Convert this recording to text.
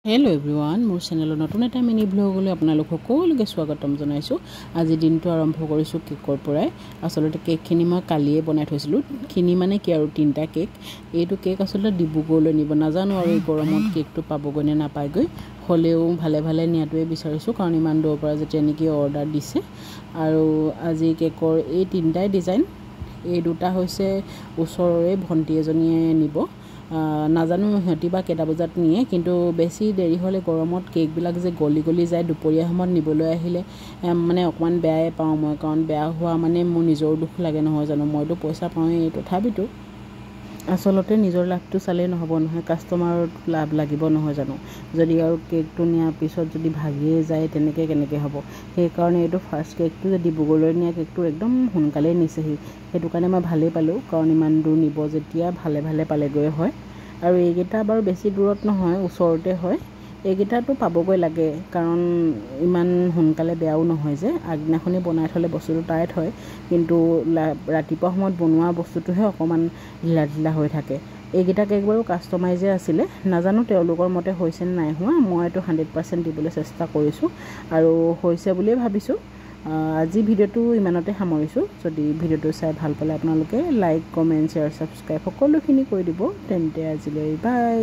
Hello' everyone, মোৰ চেনেলৰ নতুন এটা মিনি ভ্লগলৈ আপোনালোক সকলোকে স্বাগতম জনাইছোঁ। আজি দিনটো আৰম্ভ কৰিছোঁ কেকৰ পৰাই। আচলতে কেকখিনি মই কালিয়ে বনাই থৈছিলোঁ। খিনি মানে কি আৰু, 3টা কেক। এইটো কেক আচলতে ডিব্ৰুগড়লৈ নিব, নাজানো আৰু এই গৰমত কেকটো পাবগৈ নে নাপায়গৈ। হ'লেও ভালে ভালে নিয়াটোৱে বিচাৰিছোঁ, কাৰণ ইমান দূৰৰ পৰা যেতিয়া নেকি অৰ্ডাৰ দিছে। আৰু আজি কেকৰ এই 3টাই ডিজাইন। এই দুটা হৈছে ওচৰৰে ভণ্টি এজনীয়ে নিব। নাজানো সিহঁতি বা কেইটা বজাত নিয়ে, কিন্তু বেছি দেৰি হ'লে গৰমত কেকবিলাক যে গলি গলি যায়। দুপৰীয়া সময়ত নিবলৈ আহিলে মানে অকণমান বেয়াই পাওঁ মই, কাৰণ বেয়া হোৱা মানে মোৰ নিজৰো দুখ লাগে, নহয় জানো? মইতো পইচা পাওঁৱেই, তথাপিতো আচলতে নিজৰ লাভটো চালেই নহ'ব নহয়, কাষ্টমাৰৰ লাভ লাগিব, নহয় জানো? যদি আৰু কেকটো নিয়াৰ পিছত যদি ভাগিয়ে যায়, তেনেকৈ কেনেকৈ হ'ব? সেইকাৰণে এইটো ফাৰ্ষ্ট কেকটো যে ডিব্ৰুগড়লৈ নিয়া কেকটো একদম সোনকালেই নিছেহি, সেইটো কাৰণে মই ভালেই পালোঁ, কাৰণ ইমান দূৰ নিব যেতিয়া ভালে ভালে পালেগৈ হয়। আৰু এইকেইটা বাৰু বেছি দূৰত নহয়, ওচৰতে হয়। এইকেইটাতো পাবগৈ লাগে, কাৰণ ইমান সোনকালে বেয়াও নহয় যে আগদিনাখনেই বনাই থ'লে বস্তুটো টাইট হয়, কিন্তু ৰাতিপুৱা সময়ত বনোৱা বস্তুটোহে অকণমান ঢিলা ঢিলা হৈ থাকে। এইকেইটা কেক বাৰু কাষ্টমাইজে আছিলে, নাজানো তেওঁলোকৰ মতে হৈছে নে নাই হোৱা। মইতো 100% দিবলৈ চেষ্টা কৰিছোঁ আৰু হৈছে বুলিয়ে ভাবিছোঁ। আজি ভিডিঅ'টো ইমানতে সামৰিছোঁ। যদি ভিডিঅ'টো চাই ভাল পালে আপোনালোকে লাইক, কমেণ্ট, শ্বেয়াৰ, ছাবস্ক্ৰাইব সকলোখিনি কৰি দিব। তেন্তে আজিলৈ বাই।